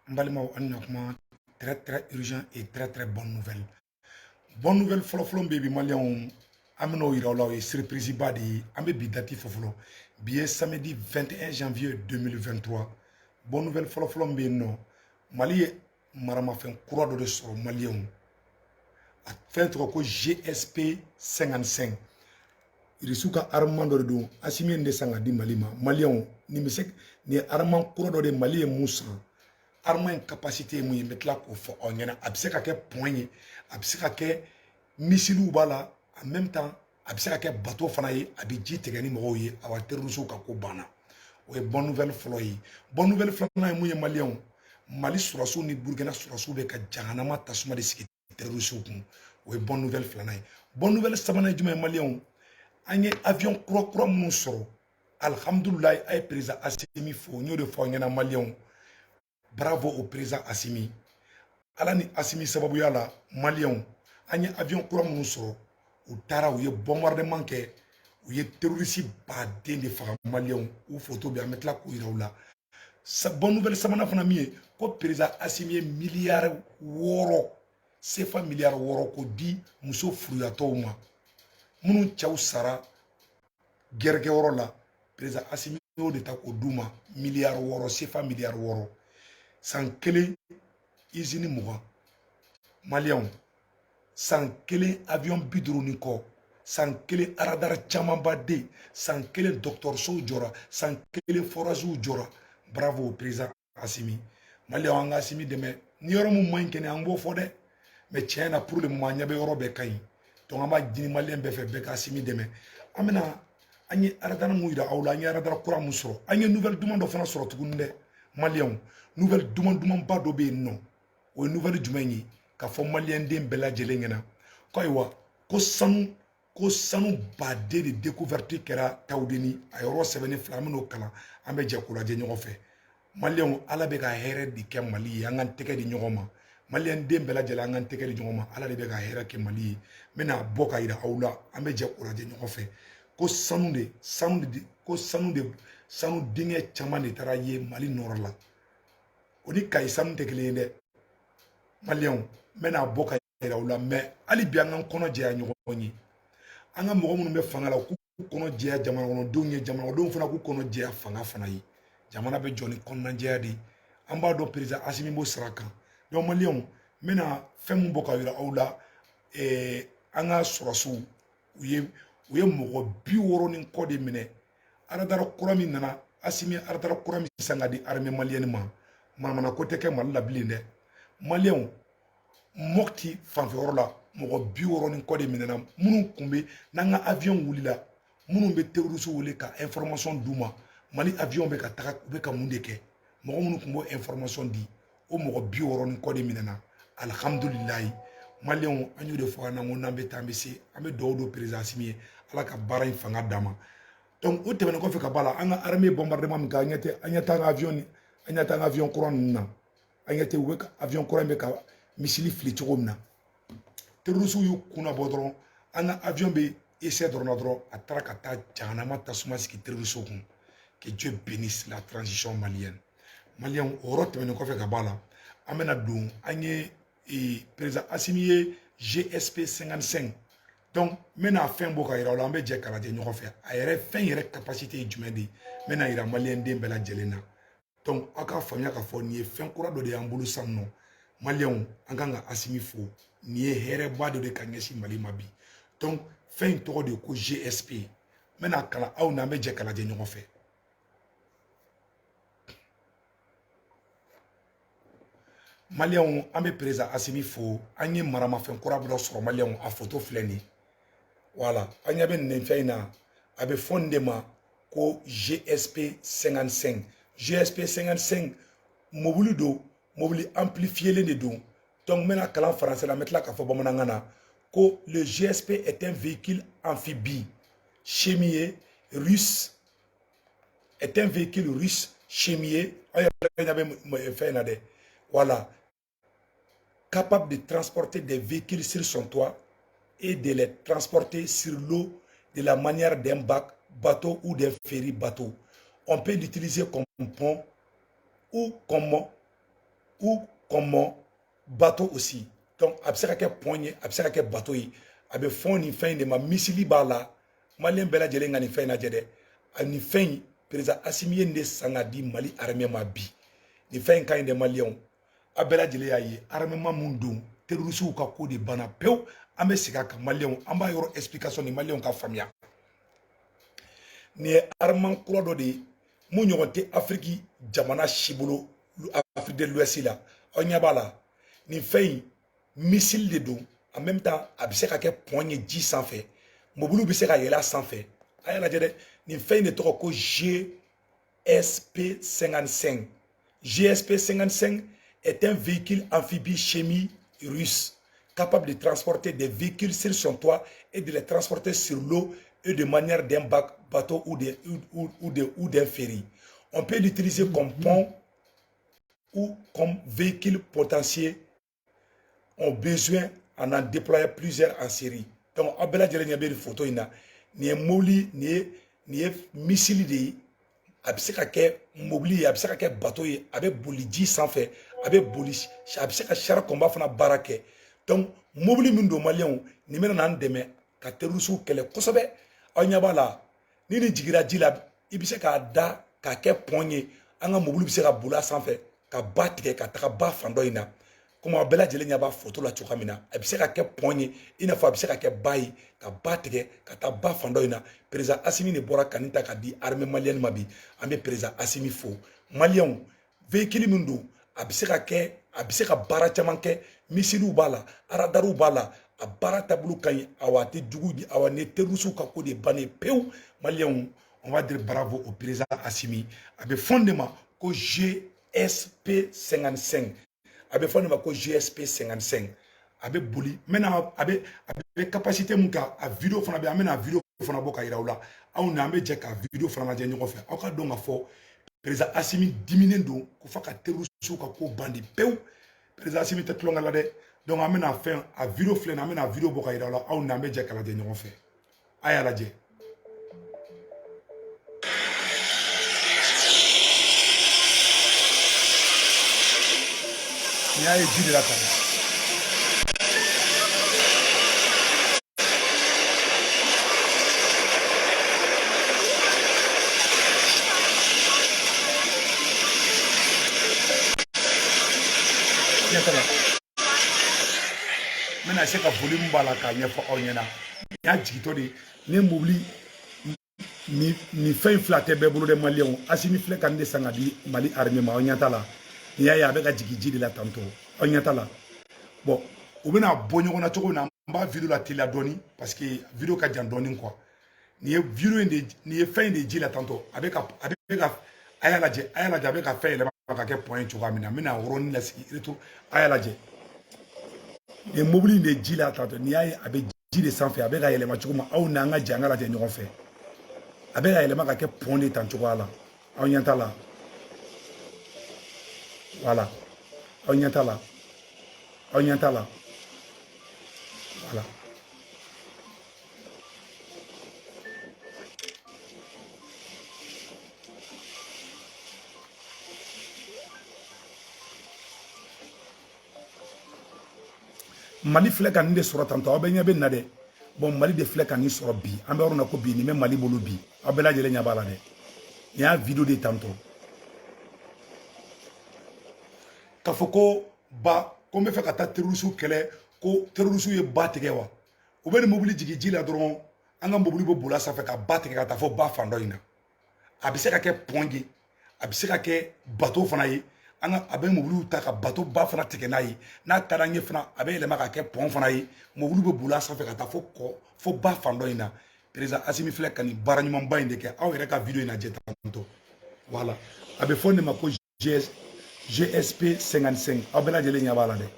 N balimaw, an na kuma très très urgent et très très bonne nouvelle. Bonne nouvelle fɔlɔfɔlɔ bɛ bi, maliyɛnw, an bɛn'o yira aw la. O ye surprise ba de ye. An bɛ bi date fɔ fɔlɔ. Bi ye samedi 21 janvier 2023. Bonne nouvelle fɔlɔfɔlɔ min bɛ yen nɔ, Mali ye maramafɛn kura dɔ de sɔrɔ, maliyɛnw. A fɛn tɔgɔ ko GSP 55. Irisiw ka armement dɔ de don. Asimi ye nin de san ka di Mali ma. Maliyɛnw, nin bɛ se, nin ye armement kura dɔ de. Mali ye mun san? Armement in capacité ye mun ye? N bɛ tila k'o fɔ aw ɲɛna. A bɛ se ka kɛ pont ye, a bɛ se ka kɛ missilew b'a la, en même temps a bɛ se ka kɛ bateau fana ye, a bɛ ji tigɛ ni mɔgɔw ye. Awa, terroristes ka ko banna. O ye bonne nouvelle fɔlɔ ye. Bonne nouvelle filanan ye mun ye, maliyɛnw? Mali sɔrɔsiw ni Burukina sɔrɔsiw bɛ ka jahanama tasuma de sigi terroristes kun. O ye bonne nouvelle filanan ye. Bonne nouvelle sabanan ye jumɛn ye, maliyɛnw? An ye avion kura kura minnu sɔrɔ, alihamudulilayi, a ye président Asimi fo. N y'o de fɔ aw ɲɛna, maliyɛnw, bravo au président Asimi. Ala ni Asimi sababuya la, maliyɛnw, an ye avion kura minnu sɔrɔ, u taara, u ye bombardement kɛ, u ye terroriste baden de faga. Maliyɛnw, u photo bɛ, an bɛ tila k'o yira u la. Bonne nouvelle sabanan fana min ye, ko président Asimi ye miliyari 6, sefa miliyari 6, k'o di muso furuyatɔw ma minnu cɛw sara gɛrɛkɛyɔrɔ la. Président Asimi y'o de ta k'o d'u ma, miliyari 6, sefa miliyari 6. San kelen, usine 20, maliyɛnw. San kelen, avion 50 ni kɔ. San kelen, radar camanba den. San kelen, dɔgɔtɔrɔsow jɔra. San kelen, foragew jɔra. Bravo au président Asimi. Maliyɛnw, an ka Asimi dɛmɛ. Ni yɔrɔ mun man ɲi kɛnɛ, an b'o fɔ dɛ, mais tiɲɛ na, pour le moment, an ɲɛ bɛ yɔrɔ bɛɛ ka ɲi. Donc an b'a ɲini maliyɛn bɛɛ fɛ, bɛɛ ka Asimi dɛmɛ. An bɛna, an ye radar mun yira aw la, an ye radar kura mun sɔrɔ, an ye nouvelle duman dɔ fana sɔrɔ tuguni dɛ, maliyɛnw. Nouvelle duman dumanba dɔ bɛ yen nɔ. O ye nouvelle jumɛn ye? K'a fɔ maliyɛn den bɛɛ lajɛlen ɲɛna ko ayiwa, ko sanu baden de découverte kɛra Tawudeni. A yɔrɔ sɛbɛnni fila, an bɛn'o kalan, an bɛ jɛ k'o lajɛ ɲɔgɔn fɛ. Maliyɛnw, Ala bɛ ka hɛrɛ de kɛ Mali ye. An k'an tɛgɛ di ɲɔgɔn ma. Maliyɛn den bɛɛ lajɛlen, an k'an tɛgɛ di ɲɔgɔn ma. Ala de bɛ ka hɛrɛ kɛ Mali ye. N bɛna bɔ ka yira aw la, an bɛ jɛ k'o lajɛ ɲɔgɔn fɛ, ko sanu de, sanu de, ko sanu de, sanu dingɛ caman de taara ye Mali nord la. O ni Kayi sanu tɛ kelen ye dɛ, maliyɛnw. N bɛna bɔ ka yira aw la. Mais hali bi, an k'an kɔnɔ jɛya ɲɔgɔn ye. An ka mɔgɔ minnu bɛ fanga la, k'u kɔnɔ jɛya jamana kɔnɔdenw ye, jamana kɔnɔdenw fana k'u kɔnɔ jɛya fanga fana ye. Jamana bɛ jɔ ni kɔnɔnajɛya de ye. An b'a dɔn président Asimi b'o sira kan. Donc maliyɛnw, n bɛna fɛn mun bɔ ka yira aw la, an ka sɔrɔsiw, u ye mɔgɔ 60 ni kɔ de minɛ. Radar kura min nana, Asimi ye radar kura min san ka di armée malienne ma, manamana ko tɛ kɛ Mali la bilen dɛ, maliyɛnw. Mɔti fanfɛyɔrɔ la, mɔgɔ 60 ni kɔ de minɛna, minnu kun bɛ n'an ka avion wulila, minnu bɛ terroriste wele ka information d'u ma. Mali avion bɛ ka taga, u bɛ ka mun de kɛ? Mɔgɔ minnu kun b'o information di, o mɔgɔ 60 ni kɔ de minɛna. Alihamudulilayi, maliyɛnw, an y'o de fɔ an na ko n'an bɛ taa, an bɛ se. An bɛ dugawu don président Asimi ye, Ala ka baara in fanga d'a ma. Donc o tɛmɛnen kɔfɛ ka b'a la, an ka armée bombardement min kɛ, an ɲɛ tɛ, an ɲɛ t'an ka avion ni an ɲɛ t'an ka avion kura ninnu na. An ɲɛ tɛ u bɛ ka avion kura in bɛ ka missile fili cogo min na. Terroristes y'u kunna bɔ dɔrɔn, an ka avion bɛ essai dɔrɔn na dɔrɔn, a taara ka taa jahanama tasuma sigi terroristes kun. Que Dieu bénisse la transition malienne. Maliyɛnw, o yɔrɔ tɛmɛnen kɔfɛ ka b'a la, an bɛna don, an ye président Asimi ye GSP 55. Donc n bɛna fɛn bɔ ka yira aw la, an bɛ jɛ k'a lajɛ ɲɔgɔn fɛ. A yɛrɛ fɛn yɛrɛ capacité ye jumɛn de ye? N bɛna yira maliyɛn den bɛɛ lajɛlen na. Donc aw k'a faamuya k'a fɔ nin ye fɛn kura dɔ de y'an bolo sisan nɔ. Maliyɛnw, an kan ka Asimi fo. Nin ye hɛrɛba dɔ de ka ɲɛsin Mali ma bi. Donc fɛn in tɔgɔ de ye ko GSP. N bɛna kalan aw ni an bɛ jɛ k'a lajɛ ɲɔgɔn fɛ. Maliyɛnw, an bɛ président Asimi fo. An ye maramafɛn kura dɔ sɔrɔ, maliyɛnw. A photo filɛ nin ye. Voilà, an ɲɛ bɛ nin fɛn in na. A bɛ fɔ nin de ma ko GSP 55. GSP 55, mobili don, mobili amplifiélen de don. Donc n bɛna kalan français la, n bɛ tila k'a fɔ bamanankan na ko le GSP est un véhicule amphibie chemillé russe, est un véhicule russe chemillé. Aw yɛrɛ ɲɛ bɛ fɛn in na dɛ. Voilà, capable de transporter des véhicules sur son toit et de les transporter sur l'eau de la manière d'un bac bateau ou d'un ferry bateau. On peut l'utiliser comme pont ou comme ou comme bateau aussi. Donc a bɛ se ka kɛ pont ye, a bɛ se ka kɛ bateau ye. A bɛ fɔ nin fɛn in de ma, missile b'a la. Maliyɛn bɛɛ lajɛlen ka nin fɛn in lajɛ dɛ. A nin fɛn in, président Assimi ye nin de san ka di Mali armée ma bi. Nin fɛn in ka ɲi dɛ maliyɛnw. A bɛɛ lajɛlen y'a ye armement mun don, terrorisiw ka ko de banna pewu. An bɛ segin a kan maliyɛnw, an b'a yɔrɔ explication ni maliyɛnw ka faamuya. Nin ye armement kura dɔ de ye mun ɲɔgɔn tɛ Afiriki jamana si bolo, Afrique de l'Ouest la. Aw ɲɛ b'a la, nin fɛn in missile de don. En même temps a bɛ se ka kɛ pont ye ji sanfɛ, mobiliw bɛ se ka yɛlɛ a sanfɛ. A y'a lajɛ dɛ, nin fɛn in de tɔgɔ ko GSP 55. GSP 55 est un véhicule amphibie chimie russe capable de transporter des véhicules sur son toit et de les transporter sur l'eau et de manière d'un bateau ou de, ou, ou, de, ou d'un ferry. On peut l'utiliser comme pont ou comme véhicule potentiel. On besoin en en déployer plusieurs en série. Donc, aw bɛɛ lajɛlen ɲɛ bɛ nin photo in na. Nin ye mobili, nin ye missile de ye. A bɛ se ka kɛ mobili ye, a bɛ se ka kɛ bateau ye, a bɛ boli ji sanfɛ, a bɛ boli, a bɛ se ka char combat fana baara kɛ. Donc mobili min don maliyɛnw, nin bɛna n'an dɛmɛ ka terrorisiw kɛlɛ kosɛbɛ. Aw ɲɛ b'a la, ni nin jiginra ji la, i bɛ se k'a da k'a kɛ pont ye. An ka mobili bɛ se ka boli a sanfɛ ka ba tigɛ ka taga ba fan dɔ in na. Komi aw bɛɛ lajɛlen ɲɛ b'a photo la cogoya min na, a bɛ se ka kɛ pont ye, i n'a fɔ a bɛ se ka kɛ ba ye, ka ba tigɛ ka taa ba fan dɔ in na. Président Assimi de bɔra ka nin ta ka di armée malienne ma bi. An bɛ président Assimi fo. Maliyɛnw, véhicule min don, a bɛ se ka kɛ, a bɛ se ka baara caman kɛ. Missilew b'a la, radarw b'a la, a baara taabolo ka ɲi. Awa a tɛ jugu, awa ni terrorisiw ka ko de bannen pewu. Maliyɛnw, on va dire bravo au président Assimi. A bɛ fɔ de ma ko GSP 55. A bɛ fɔ nin ma ko GSP 55. A bɛ boli n bɛna, a bɛ capacité mun kan, a vidéo fana bɛ, an bɛna vidéo fana bɔ ka yira aw la. Aw ni an bɛ jɛ ka vidéo fana lajɛ ɲɔgɔn fɛ. Aw ka dɔn ka fɔ président Assimi diminen don ko f'a ka terrorisiw ka ko ban de pewu. Président Assimi tɛ tulonkɛ la dɛ. Donc an bɛna fɛn, a vidéo filɛ nin, an bɛna vidéo bɔ ka yira aw la. Aw ni an bɛ jɛ ka lajɛ ɲɔgɔn fɛ. A y'a lajɛ. Nin y'a ye ji de la tan. Ɲɛ t'a la, n bɛna se ka volume b'a la k'a ɲɛfɔ aw ɲɛna. Nin y'a jigintɔ de ye. Ni mobili nin fɛn in fila tɛ bɛɛ bolo dɛ maliyɛnw. Assimi filɛ ka nin de san ka di Mali armée ma. Aw ɲɛ t'a la, nin y'a ye a bɛ ka jigin ji de la tantɔ. Aw ɲɛ t'a la. Bon, u bɛna bɔ ɲɔgɔn na cogo min na, n b'a vidéo la teliya dɔɔni parce que vidéo ka jan dɔɔni quoi. Nin ye vidéo in de, nin ye fɛn in de ji la tantɔ. A bɛ ka, a y'a lajɛ, a y'a lajɛ, a bɛ ka fɛn yɛlɛma ka kɛ pont ye cogoya min na. N bɛna yɔrɔnin lasigi retour. A y'a lajɛ, nin ye mobili in de ji la tantɔ. Nin y'a ye a bɛ ji de sanfɛ, a bɛ ka yɛlɛma cogo min. Aw n'an ka jɛ an ka lajɛ ɲɔgɔn fɛ. A bɛ ka yɛlɛma ka kɛ pont de tan cogoya la. Aw ɲɛ t'a la, voilà. Aw ɲɛ t'a la, aw ɲɛ t'a la, voilà. Mali filɛ ka nin de sɔrɔ tantɔ. Aw bɛ ɲɛ bɛ nin na dɛ. Bon, Mali de filɛ ka nin sɔrɔ bi. An bɛ yɔrɔ min na ko bi, nin bɛ Mali bolo bi. Aw bɛɛ lajɛlen ɲɛ b'a la dɛ. Nin y'a vidéo de tantɔ k'a fɔ ko ba ko n bɛ fɛ ka taa terrorisiw kɛlɛ, ko terrorisiw ye ba tigɛ wa. U bɛ nin mobili jigin ji la dɔrɔn, an ka mobili bɛ boli a sanfɛ ka ba tigɛ ka taa fɔ ba fan dɔ in na. A bɛ se ka kɛ pont ye, a bɛ se ka kɛ bateau fana ye. An ka a bɛ mobiliw ta ka bateau ba fana tigɛ n'a ye. N'a ka d'an ye fana, a bɛ yɛlɛma ka kɛ pont fana ye, mobiliw bɛ boli a sanfɛ ka taa fo kɔ, fo ba fan dɔ in na. Président Assimi filɛ ka nin baara ɲumanba in de kɛ. Aw yɛrɛ ka vidéo in lajɛ tantɔ, voilà. A bɛ fɔ nin ma ko GS GSP 55. Aw bɛɛ lajɛlen ɲɛ b'a la dɛ.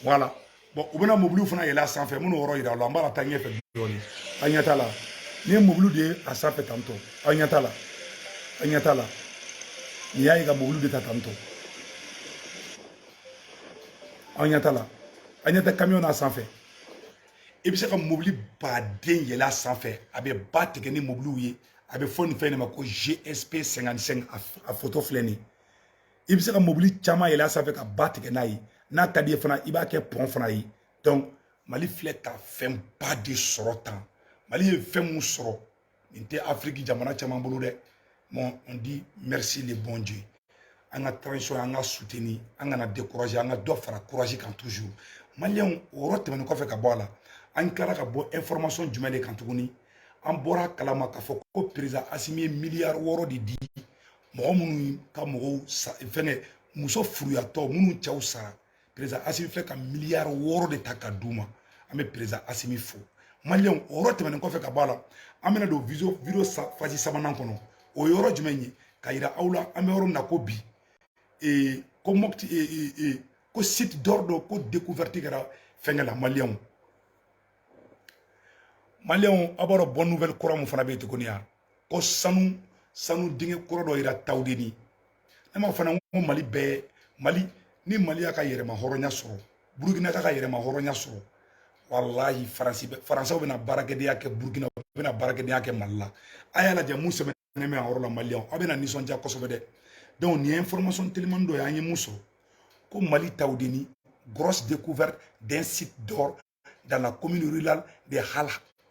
Voilà. Bon, u bɛna mobiliw fana yɛlɛ a sanfɛ. Minnu yɔrɔ yira la, an b'a la taa ɲɛfɛ dɔɔni. Aw ɲɛ t'a la, nin ye mobiliw de ye a sanfɛ tantɔ. Aw ɲɛ t'a la, aw ɲɛ t'a la. Nin y'a ye ka mobiliw de ta tantɔ. Aw ɲɛ t'a la, aw ɲɛ tɛ camion n'a sanfɛ. I bɛ se ka mobili baden yɛlɛ a sanfɛ, a bɛ ba tigɛ ni mobiliw ye. A bɛ fɔ nin fɛn de ma ko GSP 55. A photo filɛ nin ye. I bɛ se ka mobili caman yɛlɛ a sanfɛ ka ba tigɛ n'a ye. N'a ka di ye fana, i b'a kɛ pont fana ye. Donc Mali filɛ ka fɛnba de sɔrɔ tan. Mali ye fɛn mun sɔrɔ, nin tɛ Afiriki jamana caman bolo dɛ. Bon, on dit merci le bon Dieu. An ka transition, an ka soutenir, an kana décourager, an ka dɔ fara courage kan toujours. Maliyɛnw, o yɔrɔ tɛmɛnen kɔfɛ ka bɔ a la, an tilara ka bɔ information jumɛn de kan tuguni? An bɔra kalama k'a fɔ ko président Asimi ye miliyari 6 de di mɔgɔ minnu ka mɔgɔw fɛngɛ, muso furuyatɔ minnu cɛw sara. Président Asimi filɛ ka miliyari 6 de ta ka d'u ma. An bɛ président Asimi fo. Maliyɛnw, o yɔrɔ tɛmɛnen kɔfɛ ka bɔ a la, an bɛna don vidéo phase sabanan kɔnɔ. O ye yɔrɔ jumɛn ye? Ka yira aw la, an bɛ yɔrɔ min na ko bi, ko Mopti, ko site d'or dɔ ko découverte kɛra fɛnkɛ la. Maliyɛnw, aw b'a dɔn, bonne nouvelle kura mun fana bɛ yen tuguni yan, ko sanu dingɛ kura dɔ yira Tawudeni. Ne m'a fana ko Mali bɛɛ, Mali ni Mali y'a ka yɛrɛma hɔrɔnya sɔrɔ, Burukina ka yɛrɛma hɔrɔnya sɔrɔ, walahi, Faransi, Faransɛw bɛna baarakɛdenya kɛ Burukina, u bɛna baarakɛdenya kɛ Mali la. A y'a lajɛ mun sɛbɛnnen bɛ a yɔrɔ la. Maliyɛnw, aw bɛna nisɔndiya kosɛbɛ dɛ. Donc nin ye information telimani dɔ ye an ye mun sɔrɔ, ko Mali Tawudeni, grosse découverte d'un site d'or dans la commune rurale de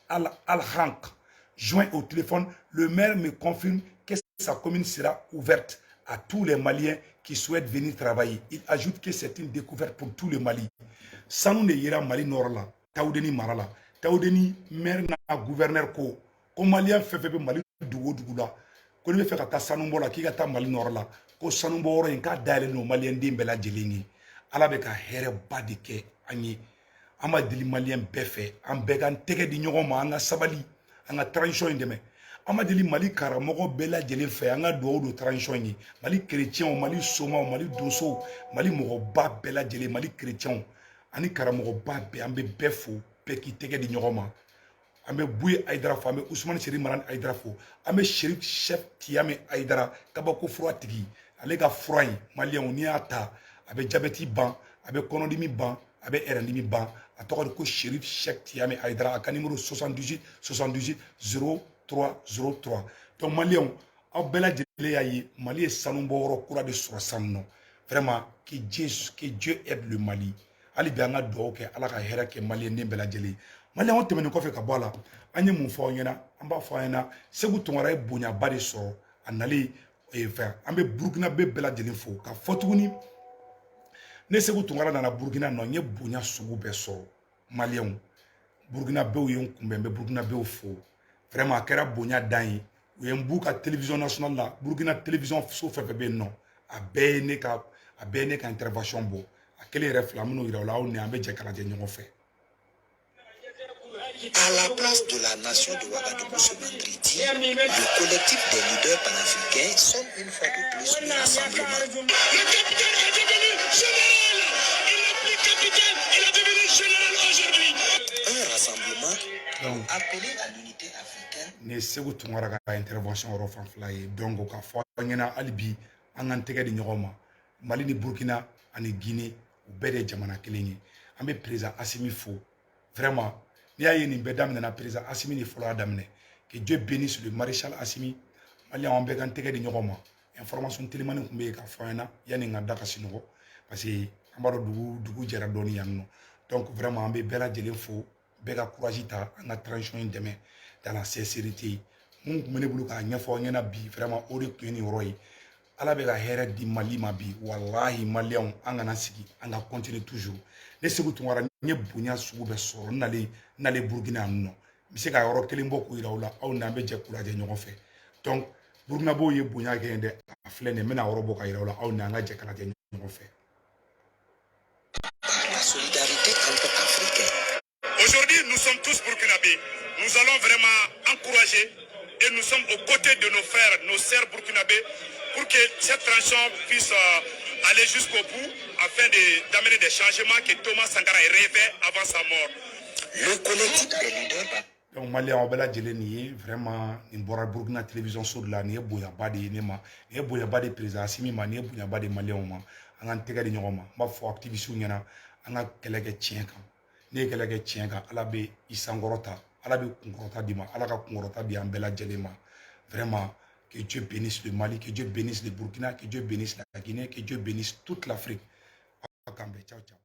Al Al Hank. Joint au téléphone, le maire me confirme que sa commune sera ouverte à tous les Maliens qui souhaitent venir travailler. Il ajoute que c'est une découverte pour tout le Mali. Sanu de yera Mali nord la, Tawudeni mara la. Tawudeni maire n'a gouverneur ko ko Malien fɛn fɛn bɛ Mali dugu o dugu la, ko n'i bɛ fɛ ka taa sanubɔ la, k'i ka taa Mali nord la, ko sanubɔ yɔrɔ in k'a dayɛlɛlen don Maliyɛn den bɛɛ lajɛlen ye. Ala bɛ ka hɛrɛba de kɛ an ye. An b'a deli Maliyɛn bɛɛ fɛ, an bɛɛ k'an tɛgɛ di ɲɔgɔn ma, an ka sabali, an ka transition in dɛmɛ. An b'a deli Mali karamɔgɔ bɛɛ lajɛlen fɛ, an ka dugawu don transition in ye. Mali kerecɛnw, Mali somaw, Mali donsow, Mali mɔgɔba bɛɛ lajɛlen, Mali kerecɛnw ani karamɔgɔba bɛɛ, an bɛ bɛɛ fo. Bɛɛ k'i tɛgɛ di ɲɔgɔn ma. An bɛ Buye Ayidara fo, an bɛ Usumani Seri Marani Ayidara fo, an bɛ Sherif Chef Tiyame Ayidara, kabako fura tigi. Ale ka fura in, Maliyɛnw, n'i y'a ta, a bɛ jabɛti ban, a bɛ kɔnɔdimi ban, a bɛ ɛrɛndimi ban. A tɔgɔ de ko Sherif Chef Tiyame Ayidara. A ka numéro 78 78 03 03. Donc Maliyɛnw, aw bɛɛ lajɛlen y'a ye, Mali ye sanubɔyɔrɔ kura de sɔrɔ sisan nɔ. Vraiment, que Dieu aide le Mali. Hali bi an ka dugawu kɛ, Ala ka hɛrɛ kɛ Maliyɛn den bɛɛ lajɛlen. Maliyɛnw, tɛmɛnen kɔfɛ ka bɔ a la, an ye mun fɔ aw ɲɛna? An b'a fɔ aw ɲɛna, Segu Tunkara ye bonyaba de sɔrɔ a nalen fɛn. An bɛ Burukinabe bɛɛ lajɛlen fo ka fɔ tuguni. Ne Segu Tunkara nana Burukina nɔ, n ye bonya sugu bɛɛ sɔrɔ. Maliyɛnw, Burukinabew ye n kunbɛn, n bɛ Burukinabew fo. Vraiment, a kɛra bonya dan ye. U ye n b'u ka télévision nationale la. Burukina télévision so fɛn fɛn bɛ yen nɔ, a bɛɛ ye ne ka intervention bɔ. A kelen yɛrɛ fila, an bɛn'o yira o la. Aw ni an bɛ jɛ k'a lajɛ ɲɔgɔn fɛ. À la place de la nation de Ouagadougou ce vendredi, le collectif des leaders panafricains sonne une fois de plus le rassemblement. Le capitaine est devenu général. Il n'est plus capitaine, il est devenu général aujourd'hui. Un rassemblement Donc appelé à l'unité africaine. Nin ye Segu Tunkara ka intervention yɔrɔ fanfɛla ye. Donc k'a fɔ aw ɲɛna, hali bi an k'an tɛgɛ di ɲɔgɔn ma. Mali ni Burukina ani Guinée, u bɛɛ de ye jamana kelen ye. An bɛ président Asimi fo. Vraiment, n'i y'a ye nin bɛɛ daminɛna, président Asimi de fɔlɔ y'a daminɛ. Que Dieu bénisse le maréchal Asimi. Maliyɛnw, an bɛɛ k'an tɛgɛ di ɲɔgɔn ma. Information telimani tun bɛ yen k'a fɔ an ɲɛna yanni n ka da ka sunɔgɔ, parce que an b'a dɔn dugu jɛra dɔɔni yan nɔ. Donc vraiment, an bɛ bɛɛ lajɛlen fo, bɛɛ ka courage ta, an ka transition in dɛmɛ dans la sincérité. Mun tun bɛ ne bolo k'a ɲɛfɔ aw ɲɛna bi, vraiment, o de tun ye nin yɔrɔ ye. Ala bɛ ka hɛrɛ di Mali ma bi. Walahi, Maliyɛnw, an kana sigi, an ka continuer toujours. Ne Segu Tunkara, n ye bonya sugu bɛɛ sɔrɔ n nalen Burukina yan nɔ. N bɛ se ka yɔrɔ kelen bɔ k'o yira aw la. Aw n'an bɛ jɛ k'u lajɛ ɲɔgɔn fɛ. Donc Burukinabew ye bonya kɛ yen dɛ. A filɛ nin ye, n bɛna yɔrɔ bɔ ka yira aw la. Aw n'an ka jɛ k'a lajɛ ɲɔgɔn fɛ. Par la solidarité entre Africains. Aujourd'hui, nous sommes tous Burkinabés. Nous allons vraiment encourager et nous sommes aux côtés de nos frères, nos sœurs burkinabés pour que cette transition puisse aller jusqu'au bout afin d'amener des changements que Thomas Sankara rêvait avant sa mort. Le collectif des leaders Donc Maliyɛn, aw bɛɛ lajɛlen, nin ye vraiment, nin bɔra Burukina télévision so de la. Nin ye bonyaba de ye ne ma, nin ye bonyaba de président Asimi ma, nin ye bonyaba de Maliyɛnw ma. An k'an tɛgɛ di ɲɔgɔn ma. N b'a fɔ activistes ɲɛna, an ka kɛlɛ kɛ tiɲɛ kan. N'i ye kɛlɛ kɛ tiɲɛ kan, Ala bɛ i sankɔrɔta, Ala bɛ kunkɔrɔta d'i ma. Ala ka kunkɔrɔta di an bɛɛ lajɛlen ma. Vraiment, que Dieu bénisse le Mali, que Dieu bénisse le Burkina, que Dieu bénisse la Guinée, que Dieu bénisse toute l'Afrique. Aw k'an bɛn. Ciao ciao.